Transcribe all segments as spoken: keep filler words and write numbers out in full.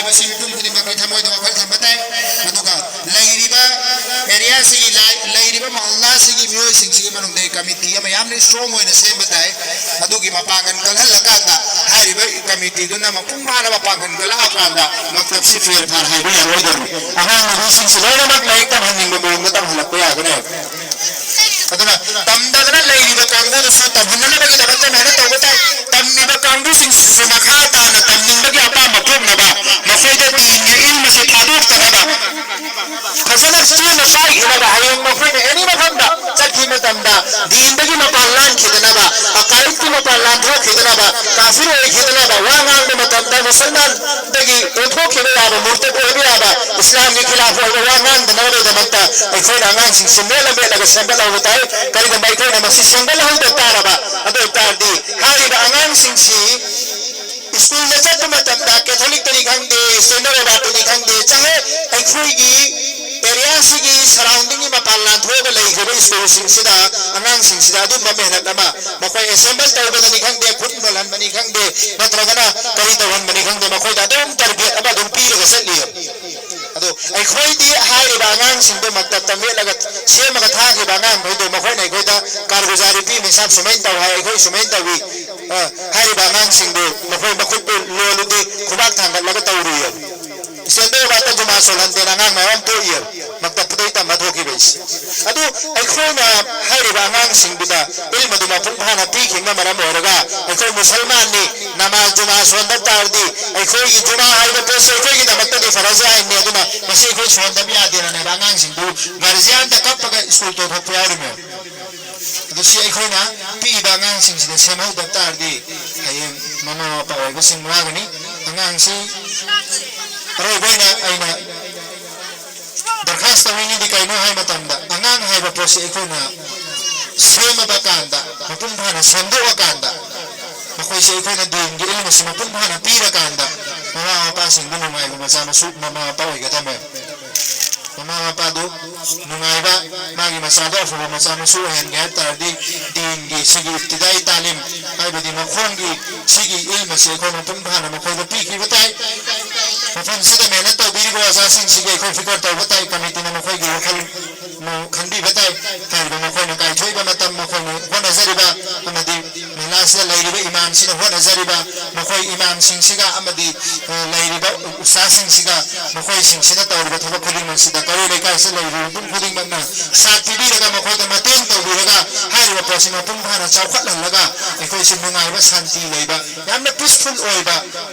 ꯃꯁꯤ ꯃꯤꯄꯨꯝ ꯈꯨꯗꯤꯡꯃꯛꯀꯤ ꯊꯃꯣꯏꯗ ꯋꯥꯈꯜ ꯊꯝꯕ ꯇꯥꯏ꯫ ꯑꯗꯨꯒ ꯂꯩꯔꯤꯕ ꯑꯦꯔꯤꯌꯥꯁꯤꯒꯤ ꯂꯥꯏ-, ꯂꯩꯔꯤꯕ ꯃꯍꯜꯂꯥꯁꯤꯒꯤ ꯃꯤꯑꯣꯏꯁꯤꯡꯁꯤꯒꯤ ꯃꯅꯨꯡꯗ ꯀꯃꯤꯇꯤ ꯑꯃ ꯌꯥꯝꯅ ꯏꯁꯇ꯭ꯔꯣꯡ ꯑꯣꯏꯅ ꯁꯦꯝꯕ ꯇꯥꯏ꯫ ꯑꯗꯨꯒꯤ ꯃꯄꯥꯡꯒꯜ ꯀꯜꯍꯜꯂꯀꯥꯟꯗ ꯍꯥꯏꯔꯤꯕ ꯀꯃꯤꯇꯤꯗꯨꯅ ꯃꯄꯨꯡ ꯐꯥꯅ ꯃꯄꯥꯡꯒꯜ ꯀꯜꯂꯛꯑꯀꯥꯟꯗ ꯃꯛꯇꯞꯁꯤ ꯐꯦꯔ ꯐꯥꯔ ꯍꯥꯏꯕ ꯌꯥꯔꯣꯏꯗꯧꯔꯤ꯫ ꯑꯉꯥꯡ ꯅꯨꯄꯤꯁꯤꯡꯁꯤ ꯂꯣꯏꯅꯃꯛ ꯂꯥꯏꯔꯤꯛ ꯇꯝꯍꯟꯅꯤꯡꯕ ꯃꯑꯣꯡꯗ ꯇꯝꯍꯜꯂꯛꯄ ꯌꯥꯒꯅꯦꯕ꯫ ꯑꯗꯨꯅ ꯇꯝꯗꯗꯅ ꯂꯩꯔꯤꯕ ꯀꯥꯡꯕꯨꯗꯨꯁꯨ ꯇꯝꯍꯟꯅꯅꯕꯒꯤꯗꯃꯛꯇ ꯃꯦꯍꯅꯠ ꯇꯧꯕ ꯇꯥꯏ꯫ ꯇꯝꯃꯤꯕ ꯀꯥꯡꯕꯨꯁꯤꯡꯁꯤꯁꯨ ꯃꯈꯥ ꯇꯥꯅ ꯇꯝꯅꯤꯡꯕꯒꯤ ꯑꯄꯥꯝꯕ ꯄꯣꯛꯅꯕ ꯃꯈꯣꯏꯗ ꯗꯤꯟꯒꯤ ꯏꯜꯃꯁꯦ ꯊꯥꯗꯣꯛꯇꯅꯕ ꯐꯖꯅ ꯆꯦꯠꯅ ꯄꯥꯏꯈꯤꯅꯕ, ꯍꯌꯦꯡ ꯃꯈꯣꯏꯅ ꯑꯦꯅꯤ ꯃꯐꯝꯗ ꯆꯠꯈꯤ ꯃꯇꯝꯗ ꯗꯤꯟꯗꯒꯤ ꯃꯄꯥꯟ ꯂꯥꯟꯈꯤꯗꯅꯕ, ꯑꯀꯥꯏꯗꯀꯤ ꯃꯄꯥꯟ ꯂꯥꯟꯊꯣꯛꯈꯤꯗꯅꯕ, ꯀꯥꯐꯤꯔ ꯑꯣꯏꯈꯤꯗꯅꯕ, ꯋꯥ ꯉꯥꯡꯕ ꯃꯇꯝꯗ ꯃꯨꯁꯜꯃꯥꯟꯗꯒꯤ ꯑꯣꯟꯊꯣꯛꯈꯤꯕ ꯌꯥꯕ, ꯃꯨꯔꯇꯗ ꯑꯣꯏꯕ ꯌꯥꯕ, ꯏꯁꯂꯥꯝꯒꯤ ꯈꯤꯂꯥꯐ ꯑꯣꯏꯕ ꯋꯥ ꯉꯥꯡꯗꯅꯕꯒꯤꯗꯃꯛꯇ ꯑꯩꯈꯣꯏꯅ ꯑꯉꯥꯡꯁꯤꯡꯁꯤ ꯃꯦꯠꯂ ꯃꯦꯠꯂꯒ ꯁꯦꯝꯒꯠꯍꯧꯕ ꯇꯥꯏ꯫ ꯀꯔꯤꯒꯨꯝꯕ ꯑꯩꯈꯣꯏꯅ ꯃꯁꯤ ꯁꯦꯝꯒꯠꯍꯧꯗ ꯇꯥꯔꯕ, ꯑꯗꯨ ꯑꯣꯏꯇꯥꯔꯗꯤ ꯍꯥꯏꯔꯤꯕ ꯑꯉꯥꯡꯁꯤꯡꯁꯤ ꯁ꯭ꯀꯨꯜꯗ ꯆꯠꯄ ꯃꯇꯝꯗ ꯀꯦꯊꯣꯂꯤꯛꯇꯅꯤ ꯈꯪꯗꯦ, ꯁ꯭ꯇꯦꯟꯗꯔ ꯔꯣꯕꯥꯔꯠꯇꯅꯤ ꯈꯪꯗꯦ, ꯆꯪꯉꯦ꯫ ꯑꯩꯈꯣꯏꯒꯤ ꯑꯦꯔꯤꯌꯥꯁꯤꯒꯤ ꯁꯔꯥꯎꯟꯗꯤꯡꯒꯤ ꯃꯄꯥꯟ ꯂꯥꯟꯊꯣꯛꯑꯒ ꯂꯩꯈ꯭ꯔꯤꯕ ꯁ꯭ꯀꯨꯜꯁꯤꯡꯁꯤꯗ ꯑꯉꯥꯡꯁꯤꯡꯁꯤꯗ ꯑꯗꯨꯝꯕ ꯃꯦꯍꯅꯠ ꯑꯃ ꯃꯈꯣꯏ ꯑꯦꯁꯦꯝꯕꯜ ꯇꯧꯕꯗꯅꯤ ꯈꯪꯗꯦ, ꯈꯨꯠ ꯅꯣꯜꯍꯟꯕꯅꯤ ꯈꯪꯗꯦ, ꯅꯠꯇ꯭ꯔꯒꯅ ꯀꯔꯤ ꯇꯧꯍꯟꯕꯅꯤ ꯈꯪꯗꯦ, ꯃꯈꯣꯏꯗ ꯑꯗꯨꯝ ꯇꯔꯕꯤꯌꯠ ꯑꯃ ꯑꯗꯨꯝ ꯄꯤꯔꯒ ꯆꯠꯂꯤ꯫ ꯑꯗꯣ ꯑꯩꯈꯣꯏꯗꯤ ꯍꯥꯏꯔꯤꯕ ꯑꯉꯥꯡꯁꯤꯡꯗꯣ ꯃꯛꯇꯞꯇ ꯃꯦꯠꯂꯒ ꯁꯦꯝꯃꯒ ꯊꯥꯈꯤꯕ ꯑꯉꯥꯡꯈꯩꯗꯣ ꯃꯈꯣꯏꯅ ꯑꯩꯈꯣꯏꯗ ꯀꯥꯔꯒꯨꯖꯥꯔꯤ ꯄꯤ, ꯃꯦꯁꯥꯕ ꯁꯨꯃꯥꯏꯅ ꯇꯧ ꯍꯥꯏ, ꯑꯩꯈꯣꯏ ꯁꯨꯃꯥꯏꯅ ꯇꯧꯏ꯫ ꯑ, ꯍꯥꯏꯔꯤꯕ ꯑꯉꯥꯡꯁꯤꯡꯗꯨ ꯃꯈꯣꯏ ꯃꯈꯨꯠꯇꯨ ꯂꯣꯜꯂꯨꯗꯦ, ꯈꯨꯕꯥꯛ ꯊꯥꯡꯒꯠꯂꯒ ꯇꯧꯔꯨꯏꯌꯦ꯫ ꯁ꯭ꯇꯦꯟꯗꯔ ꯔꯣꯕꯥꯔꯠꯇ ꯖꯨꯃꯥ ꯁꯣꯜꯍꯟꯗꯦꯅ ꯑꯉꯥꯡ ꯃꯌꯥꯝ ꯊꯣꯛꯏꯌꯦ, ꯃꯛꯇꯞꯇꯨꯗꯩ ꯇꯝꯕ ꯊꯣꯛꯈꯤꯕꯩꯁꯦ꯫ ꯑꯗꯨ ꯑꯩꯈꯣꯏꯅ ꯍꯥꯏꯔꯤꯕ ꯑꯉꯥꯡꯁꯤꯡꯗꯨꯗ ꯏꯜꯃꯗꯨ ꯃꯄꯨꯡ ꯐꯥꯅ ꯄꯤꯈꯤꯕꯅ ꯃꯔꯝ ꯑꯣꯏꯔꯒ ꯑꯩꯈꯣꯏ ꯃꯨꯁꯜꯃꯥꯟꯅꯤ, ꯅꯃꯥꯖ ꯖꯨꯃꯥ ꯁꯣꯟꯗ ꯇꯥꯔꯗꯤ ꯑꯩꯈꯣꯏꯒꯤ ꯖꯨꯃꯥ ꯍꯥꯏꯕ ꯄꯣꯠꯁꯦ ꯑꯩꯈꯣꯏꯒꯤꯗꯃꯛꯇꯗꯤ ꯐꯔꯖ ꯑꯥꯏꯟꯅꯤ, ꯑꯗꯨꯅ ꯃꯁꯤ ꯑꯩꯈꯣꯏ ꯁꯣꯟꯗꯕ ꯌꯥꯗꯦꯅꯅꯦꯕ ꯑꯉꯥꯡꯁꯤꯡꯗꯨ ꯒꯥꯔꯖꯤꯌꯥꯟꯗ ꯀꯞꯄꯒ ꯁ꯭ꯀꯨꯜ ꯇꯣꯛꯊꯣꯛꯄ ꯌꯥꯎꯔꯤꯃꯦ꯫ ꯑꯗꯨ ꯁꯤ ꯑꯩꯈꯣꯏꯅ ꯄꯤꯛꯏꯕ ꯑꯉꯥꯡꯁꯤꯡꯁꯤꯗ ꯁꯦꯝꯍꯧꯗꯕ ꯇꯥꯔꯗꯤ ꯍꯌꯦꯡ ꯃꯃꯥ ꯃꯄꯥ ꯑꯣꯏꯕꯁꯤꯡ ꯋꯥꯒꯅꯤ꯫ ꯑꯉꯥꯡꯁꯤ ꯑꯔꯣꯏꯕ ꯑꯣꯏꯅ ꯑꯩꯅ ꯗꯔꯈꯥꯁ ꯇꯧꯅꯤꯡꯉꯤꯗꯤ ꯀꯩꯅꯣ ꯍꯥꯏ ꯃꯇꯝꯗ, ꯑꯉꯥꯡ ꯍꯥꯏꯕ ꯄꯣꯠꯁꯤ ꯑꯩꯈꯣꯏꯅ ꯁꯦꯝꯃꯕ ꯀꯥꯟꯗ, ꯃꯄꯨꯡ ꯐꯥꯅ ꯁꯦꯝꯗꯣꯛꯑꯀꯥꯟꯗ, ꯃꯈꯣꯏꯁꯦ ꯑꯩꯈꯣꯏꯅ ꯗꯤꯟꯒꯤ ꯏꯜꯃꯁꯤ ꯃꯄꯨꯡ ꯐꯥꯅ ꯄꯤꯔꯀꯥꯟꯗ, ꯃꯃꯥ ꯃꯄꯥꯁꯤꯡꯗꯨ ꯅꯨꯡꯉꯥꯏꯕ ꯃꯆꯥ ꯃꯁꯨ ꯃꯃꯥ ꯃꯄꯥ ꯑꯣꯏꯒꯗꯕꯅꯦꯕ꯫ ꯃꯃꯥ ꯃꯄꯥꯗꯨ ꯅꯨꯡꯉꯥꯏꯕ, ꯃꯥꯒꯤ ꯃꯆꯥꯗꯣ ꯑꯐꯕ ꯃꯆꯥ ꯃꯁꯨ ꯑꯣꯏꯍꯟꯒꯦ ꯍꯥꯏꯕ ꯇꯥꯔꯗꯤ, ꯗꯤꯟꯒꯤ ꯁꯤꯒꯤ ꯏꯕꯇꯤꯗꯥꯏ ꯇꯥꯂꯤꯝ ꯍꯥꯏꯕꯗꯤ ꯃꯈꯣꯡꯒꯤ ꯁꯤꯒꯤ ꯏꯜ ꯑꯁꯤ ꯑꯩꯈꯣꯏ ꯃꯄꯨꯡ ꯐꯥꯅ ꯃꯈꯣꯏꯗ ꯄꯤꯈꯤꯕ ꯇꯥꯏ꯫ ꯃꯐꯝꯁꯤꯗ ꯃꯦꯍꯅꯠ ꯇꯧꯕꯤꯔꯤꯕ ꯑꯣꯖꯥꯁꯤꯡꯁꯤꯒꯤ ꯑꯩꯈꯣꯏ ꯐꯤꯀꯔ ꯇꯧꯕ ꯇꯥꯏ꯫ ꯀꯃꯤꯇꯤꯅ ꯃꯈꯣꯏꯒꯤ ꯋꯥꯈꯜ ꯈꯟꯕꯤꯕ ꯇꯥꯏ꯫ ꯍꯥꯏꯔꯤꯕ ꯃꯈꯣꯏꯅ ꯀꯥꯏꯊꯣꯛꯏꯕ ꯃꯇꯝ, ꯃꯈꯣꯏꯅ ꯍꯣꯠꯅꯖꯔꯤꯕ ꯑꯃꯗꯤ ꯃꯦꯂꯥꯁꯤꯗ ꯂꯩꯔꯤꯕ ꯏꯃꯥꯝꯁꯤꯅ ꯍꯣꯠꯅꯖꯔꯤꯕ ꯃꯈꯣꯏ ꯏꯃꯥꯝꯁꯤꯡꯁꯤꯒ ꯑꯃꯗꯤ, ꯑ, ꯂꯩꯔꯤꯕ ꯎꯁꯇꯥꯗꯁꯤꯡꯁꯤꯒ ꯃꯈꯣꯏꯁꯤꯡꯁꯤꯅ ꯇꯧꯔꯤꯕ ꯊꯕꯛ ꯈꯨꯗꯤꯡꯃꯛꯁꯤꯗ ꯀꯩꯔꯣꯜ ꯂꯩꯀꯥꯏꯁꯤꯗ ꯂꯩꯔꯤꯕ ꯃꯤꯄꯨꯝ ꯈꯨꯗꯤꯡꯃꯛꯅ ꯁꯥꯠ ꯄꯤꯕꯤꯔꯒ ꯃꯈꯣꯏꯗ ꯃꯇꯦꯡ ꯇꯧꯕꯤꯔꯒ ꯍꯥꯏꯔꯤꯕ ꯄꯣꯠꯁꯤ ꯃꯄꯨꯡ ꯐꯥꯅ ꯆꯥꯎꯈꯠꯍꯜꯂꯒ ꯑꯩꯈꯣꯏꯁꯤ ꯅꯨꯡꯉꯥꯏꯕ ꯁꯥꯟꯇꯤ ꯂꯩꯕ ꯌꯥꯝꯅ ꯄꯤꯁꯐꯨꯜ ꯑꯣꯏꯕ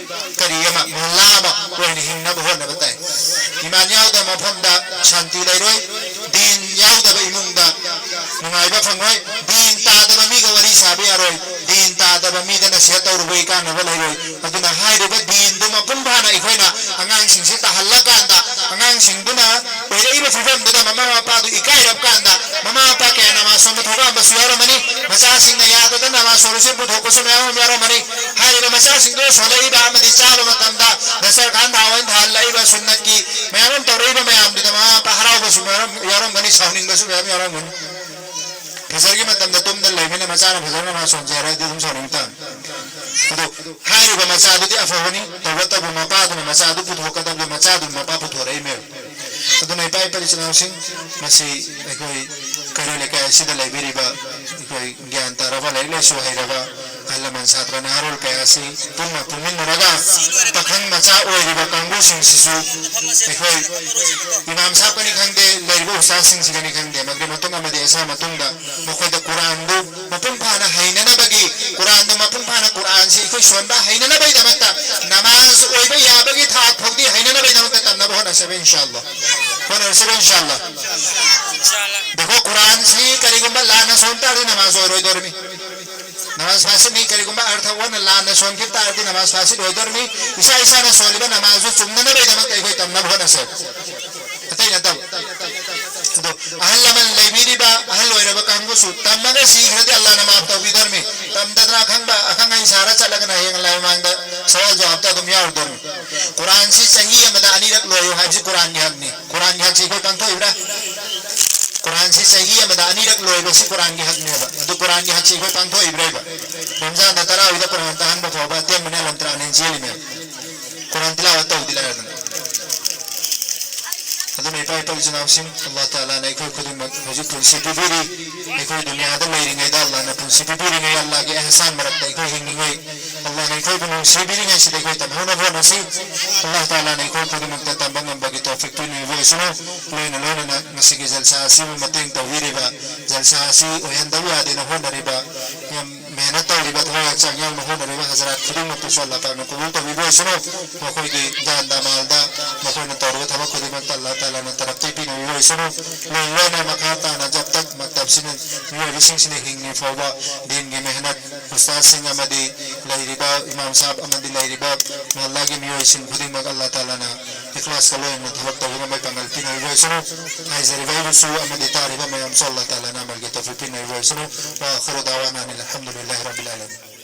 ꯀꯔꯤ ꯑꯃ ꯃꯍꯜꯂꯥ ꯑꯃ ꯑꯣꯏꯅ ꯍꯤꯡꯅꯕ ꯍꯣꯠꯅꯕ ꯇꯥꯏ꯫ ꯏꯃꯥꯟ ꯌꯥꯎꯗꯕ ꯃꯐꯝꯗ ꯁꯥꯟꯇꯤ ꯂꯩꯔꯣꯏ꯫ ꯗꯤꯟ ꯌꯥꯎꯗꯕ ꯏꯃꯨꯡꯗ ꯅꯨꯡꯉꯥꯏꯕ ꯐꯪꯉꯣꯏ꯫ ꯗꯤꯟ ꯇꯥꯗꯕ ꯃꯤꯒ ꯋꯥꯔꯤ ꯁꯥꯕ ꯌꯥꯔꯣꯏ꯫ ꯗꯤꯟ ꯇꯥꯗꯕ ꯃꯤꯗ ꯅꯁꯤꯍꯠ ꯇꯧꯔꯨꯕꯒꯤ ꯀꯥꯟꯅꯕ ꯂꯩꯔꯣꯏ꯫ ꯑꯗꯨꯅ ꯍꯥꯏꯔꯤꯕ ꯗꯤꯟꯗꯨ ꯃꯄꯨꯡ ꯐꯥꯅ ꯑꯩꯈꯣꯏꯅ ꯑꯉꯥꯡꯁꯤꯡꯁꯤ ꯇꯥꯍꯜꯂꯀꯥꯟꯗ ꯑꯉꯥꯡꯁꯤꯡꯗꯨꯅ ꯑꯣꯏꯔꯛꯏꯕ ꯐꯤꯕꯝꯗꯨꯗ ꯃꯃꯥ ꯃꯄꯥꯗꯨ ꯏꯀꯥꯏꯔꯕ ꯀꯥꯟꯗ ꯃꯃꯥ ꯃꯄꯥ ꯀꯌꯥ ꯅꯃꯥꯖ ꯁꯣꯟꯕ ꯊꯣꯛꯂꯛꯑꯝꯕꯁꯨ ꯌꯥꯎꯔꯝꯃꯅꯤ꯫ ꯃꯆꯥꯁꯤꯡꯅ ꯌꯥꯗꯗꯅ ꯅꯃꯥꯖ ꯁꯣꯜꯂꯨꯁꯦ ꯄꯨꯊꯣꯛꯄꯁꯨ ꯃꯌꯥꯝ ꯑꯃ ꯌꯥꯎꯔꯝꯃꯅꯤ꯫ ꯍꯥꯏꯔꯤꯕ ꯃꯆꯥꯁꯤꯡꯗꯨ ꯁꯣꯜꯂꯛꯏꯕ ꯑꯃꯗꯤ ꯆꯥꯕ ꯃꯇꯝꯗ ꯗꯁꯇꯔꯈꯥꯟ ꯊꯥꯑꯣꯏꯅ ꯊꯥꯍꯜꯂꯛꯏꯕ ꯁꯨꯟꯅꯠꯀꯤ ꯃꯌꯥꯝ ꯑꯃ ꯇꯧꯔꯛꯏꯕ ꯃꯌꯥꯝꯗꯨꯗ ꯃꯃꯥ ꯃꯄꯥ ꯍꯔꯥꯎꯕꯁꯨ ꯃꯌꯥꯝ ꯌꯥꯎꯔꯝꯒꯅꯤ, ꯁꯥꯎꯅꯤꯡꯕꯁꯨ ꯃꯌꯥꯝ ꯌꯥꯎꯔꯝꯒꯅꯤ꯫ ꯐꯖꯔꯒꯤ ꯃꯇꯝꯗ ꯇꯨꯝꯗ ꯂꯩꯕꯅꯤꯅ ꯃꯆꯥꯅ ꯐꯖꯅ ꯅꯃꯥꯖ ꯁꯣꯟꯖꯦ ꯍꯥꯏꯔꯗꯤ ꯑꯗꯨꯝ ꯁꯥꯎꯅꯤꯡ ꯇꯥꯕꯅꯤ꯫ ꯑꯗꯣ ꯍꯥꯏꯔꯤꯕ ꯃꯆꯥꯗꯨꯗꯤ ꯑꯐꯕꯅꯤ, ꯇꯧꯕꯇꯕꯨ ꯃꯄꯥꯗꯨꯅ ꯃꯆꯥꯗꯨ ꯄꯨꯊꯣꯛꯀꯗꯕꯗꯣ ꯃꯆꯥꯗꯨꯅ ꯃꯄꯥ ꯄꯨꯊꯣꯔꯛꯏꯃꯦꯕ꯫ ꯑꯗꯨꯅ ꯏꯄꯥ ꯏꯄꯥ ꯏꯆꯤꯟ ꯏꯅꯥꯎꯁꯤꯡ, ꯃꯁꯤ ꯑꯩꯈꯣꯏ ꯀꯩꯔꯣꯜ ꯂꯩꯀꯥꯏ ꯑꯁꯤꯗ ꯂꯩꯕꯤꯔꯤꯕ ꯑꯩꯈꯣꯏ ꯒ꯭ꯌꯥꯟ ꯇꯥꯔꯕ, ꯂꯥꯏꯔꯤꯛ ꯂꯥꯏꯁꯨ ꯍꯩꯔꯕ ꯑꯍꯜ ꯂꯃꯟ, ꯁꯥꯇ꯭ꯔ ꯅꯍꯥꯔꯣꯜ ꯀꯌꯥ ꯑꯁꯤ ꯄꯨꯟꯅ ꯄꯨꯟꯃꯤꯟꯅꯔꯒ ꯄꯥꯈꯪ ꯃꯆꯥ ꯑꯣꯏꯔꯤꯕ ꯀꯥꯡꯕꯨꯁꯤꯡꯁꯤꯁꯨ ꯑꯩꯈꯣꯏ ꯏꯃꯥꯝ ꯁꯥꯍꯕꯀꯅꯤ ꯈꯪꯗꯦ, ꯂꯩꯔꯤꯕ ꯎꯁꯇꯥꯗꯁꯤꯡꯁꯤꯒꯅꯤ ꯈꯪꯗꯦ, ꯃꯗꯨꯒꯤ ꯃꯇꯨꯡ ꯑꯃꯗꯤ ꯏꯁꯥ ꯃꯇꯨꯡꯗ ꯃꯈꯣꯏꯗ ꯀꯨꯔꯥꯟꯗꯨ ꯃꯄꯨꯡ ꯐꯥꯅ ꯍꯩꯅꯅꯕꯒꯤ, ꯀꯨꯔꯥꯟꯗꯨ ꯃꯄꯨꯡ ꯐꯥꯅ ꯀꯨꯔꯥꯟꯁꯤ ꯑꯩꯈꯣꯏ ꯁꯣꯟꯕ ꯍꯩꯅꯅꯕꯒꯤꯗꯃꯛꯇ ꯅꯃꯥꯖ ꯑꯣꯏꯕ ꯌꯥꯕꯒꯤ ꯊꯥꯛ ꯐꯥꯎꯗꯤ ꯍꯩꯅꯅꯕꯒꯤꯗꯃꯛꯇ ꯇꯝꯅꯕ ꯍꯣꯠꯅꯁꯦꯕ ꯏꯟꯁꯥ ꯑꯜꯂꯥ꯫ ꯍꯣꯠꯅꯔꯁꯦꯕ ꯏꯟꯁꯥ ꯑꯜꯂꯥ꯫ ꯗꯦꯈꯣ, ꯀꯨꯔꯥꯟꯁꯤ ꯀꯔꯤꯒꯨꯝꯕ ꯂꯥꯟꯅ ꯁꯣꯟ ꯇꯥꯔꯗꯤ ꯅꯃꯥꯖ ꯑꯣꯏꯔꯣꯏꯗꯧꯔꯤꯃꯤ꯫ ꯅꯃꯥꯖ ꯐꯥꯁꯤꯠꯅꯤ ꯀꯔꯤꯒꯨꯝꯕ ꯑꯔꯊ ꯑꯣꯟꯅ ꯂꯥꯟꯅ ꯁꯣꯟꯈꯤꯕ ꯇꯥꯔꯗꯤ ꯅꯃꯥꯖ ꯐꯥꯁꯤꯠ ꯑꯣꯏꯗꯧꯔꯤꯃꯤ꯫ ꯏꯁꯥ ꯏꯁꯥꯅ ꯁꯣꯜꯂꯤꯕ ꯅꯃꯥꯖꯁꯨ ꯆꯨꯝꯅꯅꯕꯒꯤꯗꯃꯛꯇ ꯑꯩꯈꯣꯏ ꯇꯝꯅꯕ ꯍꯣꯠꯅꯁꯦꯕ꯫ ꯑꯇꯩ ꯅꯠꯇꯕ꯫ ꯑꯗꯣ ꯑꯍꯜ ꯂꯃꯟ ꯂꯩꯕꯤꯔꯤꯕ ꯑꯍꯜ ꯑꯣꯏꯔꯕ ꯀꯥꯡꯕꯨꯁꯨ ꯇꯝꯃꯒ ꯁꯤꯈ꯭ꯔꯗꯤ ꯑꯜꯂꯥꯅ ꯃꯥꯐ ꯇꯧꯕꯤꯗꯧꯔꯤꯃꯤ꯫ ꯇꯝꯗꯗꯅ ꯑꯈꯪꯕ ꯑꯈꯪ ꯑꯍꯩ ꯁꯥꯔ ꯆꯠꯂꯒꯅ ꯍꯌꯦꯡ ꯑꯜꯂꯥ ꯃꯃꯥꯡꯗ ꯁꯋꯥꯜ ꯖꯋꯥꯕꯇ ꯑꯗꯨꯝ ꯌꯥꯎꯔꯗꯧꯔꯤꯃꯤ꯫ ꯀꯨꯔꯥꯟꯁꯤ ꯆꯍꯤ ꯑꯃꯗ ꯑꯅꯤꯔꯛ ꯂꯣꯏꯌꯨ ꯍꯥꯏꯕꯁꯤ ꯀꯨꯔꯥꯟꯒꯤ ꯍꯛꯅꯤ꯫ ꯀꯨꯔꯥꯟꯒꯤ ꯍꯛꯁꯤ ꯑꯩꯈꯣꯏ ꯄꯥꯡꯊꯣꯛꯏꯕ꯭ꯔꯥ? ꯀꯨꯔꯥꯟꯁꯤ ꯆꯍꯤ ꯑꯃꯗ ꯑꯅꯤꯔꯛ ꯂꯣꯏꯕꯁꯤ ꯀꯨꯔꯥꯟꯒꯤ ꯍꯛꯅꯦꯕ꯫ ꯑꯗꯨ ꯀꯨꯔꯥꯟꯒꯤ ꯍꯛꯁꯤ ꯑꯩꯈꯣꯏ ꯄꯥꯡꯊꯣꯛꯏꯕ꯭ꯔꯩꯕ? ꯔꯝꯖꯥꯟꯗ ꯇꯔꯥꯍꯨꯝꯗꯣꯏꯗ ꯀꯨꯔꯥꯟ ꯇꯥꯍꯟꯕ ꯐꯥꯎꯕ ꯑꯇꯦꯟꯕꯅ ꯑꯦꯂꯝ ꯇꯔꯥꯅꯦꯅ ꯆꯦꯜꯂꯤꯃꯦꯕ꯫ ꯀꯨꯔꯥꯟ ꯇꯤꯂꯥꯋꯠ ꯇꯧꯗꯤ ꯂꯥꯏꯔꯗꯅ꯫ ꯑꯗꯨꯅ ꯏꯄꯥ ꯏꯄꯥ ꯏꯆꯤꯟ ꯏꯅꯥꯎꯁꯤꯡ, ꯑꯜꯂꯥꯍ ꯇꯥꯂꯥꯅ ꯑꯩꯈꯣꯏ ꯈꯨꯗꯤꯡꯃꯛ ꯍꯧꯖꯤꯛ ꯄꯨꯟꯁꯤ ꯄꯤꯕꯤꯔꯤ꯫ ꯑꯩꯈꯣꯏ ꯗꯨꯅꯤꯌꯥꯗ ꯂꯩꯔꯤꯉꯩꯗ ꯑꯜꯂꯥꯍꯅ ꯄꯨꯟꯁꯤ ꯄꯤꯕꯤꯔꯤꯉꯩ ꯑꯜꯂꯥꯍꯒꯤ ꯑꯦꯍꯁꯥꯟ ꯃꯔꯛꯇ ꯑꯩꯈꯣꯏ ꯍꯤꯡꯂꯤꯉꯩ, ꯑꯜꯂꯥꯍꯅ ꯑꯩꯈꯣꯏꯕꯨ ꯅꯨꯡꯁꯤꯕꯤꯔꯤꯉꯩꯁꯤꯗ ꯑꯩꯈꯣꯏ ꯇꯝꯍꯧꯅꯕ ꯍꯣꯠꯅꯁꯤ꯫ ꯑꯜꯂꯥꯍ ꯇꯥꯂꯥꯅ ꯑꯩꯈꯣꯏ ꯈꯨꯗꯤꯡꯃꯛꯇ ꯇꯝꯕ ꯉꯝꯕꯒꯤ ꯇꯧꯐꯤꯛ ꯄꯤꯅꯕꯤꯕ ꯑꯣꯏꯁꯅꯨ꯫ ꯂꯣꯏꯅ ꯂꯣꯏꯅꯅ ꯉꯁꯤꯒꯤ ꯖꯜꯁꯥ ꯑꯁꯤꯕꯨ ꯃꯇꯦꯡ ꯇꯧꯕꯤꯔꯤꯕ, ꯖꯜꯁꯥ ꯑꯁꯤ ꯑꯣꯏꯍꯟꯗꯕ ꯌꯥꯗꯦꯅ ꯍꯣꯠꯅꯔꯤꯕ, ꯌꯥꯝ ꯃꯦꯍꯅꯠ ꯇꯧꯔꯤꯕ, ꯊꯋꯥꯏ ꯍꯛꯆꯥꯡ ꯌꯥꯎꯅ ꯍꯣꯠꯅꯔꯤꯕ ꯍꯖꯔꯥꯠ ꯈꯨꯗꯤꯡꯃꯛꯄꯨꯁꯨ ꯑꯜꯂꯥꯍ ꯄꯥꯛꯅ ꯀꯕꯨꯜ ꯇꯧꯕꯤꯕ ꯑꯣꯏꯁꯅꯨ꯫ ꯃꯈꯣꯏꯒꯤ ꯖꯥꯟꯗ ꯃꯥꯜꯗ ꯃꯈꯣꯏꯅ ꯇꯧꯔꯤꯕ ꯊꯕꯛ ꯈꯨꯗꯤꯡꯃꯛꯇ ꯑꯜꯂꯥꯍ ꯇꯥꯂꯥꯅ ꯇꯔꯛꯀꯤ ꯄꯤꯅꯕꯤꯕ ꯑꯣꯏꯁꯅꯨ꯫ ꯂꯣꯏꯅ ꯂꯣꯏꯅ ꯃꯈꯥ ꯇꯥꯅ ꯖꯕ ꯇꯛ ꯃꯛꯇꯕꯁꯤꯅ ꯃꯤꯑꯣꯏꯕꯁꯤꯡꯁꯤꯅ ꯍꯤꯡꯂꯤ ꯐꯥꯎꯕ ꯗꯤꯟꯒꯤ ꯃꯦꯍꯅꯠ, ꯎꯁꯇꯥꯗꯁꯤꯡ ꯑꯃꯗꯤ ꯂꯩꯔꯤꯕ ꯏꯃꯥꯝ ꯁꯥꯍꯕ ꯑꯃꯗꯤ ꯂꯩꯔꯤꯕ ꯃꯍꯜꯂꯥꯒꯤ ꯃꯤꯑꯣꯏꯁꯤꯡ ꯈꯨꯗꯤꯡꯃꯛ ꯑꯜꯂꯥꯍ ꯇꯥꯂꯥꯅ ꯏꯈ꯭ꯂꯥꯁꯀ ꯂꯣꯏꯅꯅ ꯊꯕꯛ ꯇꯧꯕ ꯉꯝꯕꯒꯤ ꯄꯥꯡꯒꯜ ꯄꯤꯅꯕꯤꯕ ꯑꯣꯏꯁꯅꯨ꯫ ꯍꯥꯏꯖꯔꯤꯕ ꯑꯩꯕꯨꯁꯨ ꯑꯃꯗꯤ ꯇꯥꯔꯤꯕ ꯃꯌꯥꯝꯁꯨ ꯑꯜꯂꯥꯍ ꯇꯥꯂꯥꯅ ꯑꯃꯜꯒꯤ ꯇꯧꯐꯤꯛ ꯄꯤꯅꯕꯤꯕ ꯑꯣꯏꯁꯅꯨ꯫ وآخر دعوانا أن الحمد لله رب العالمين.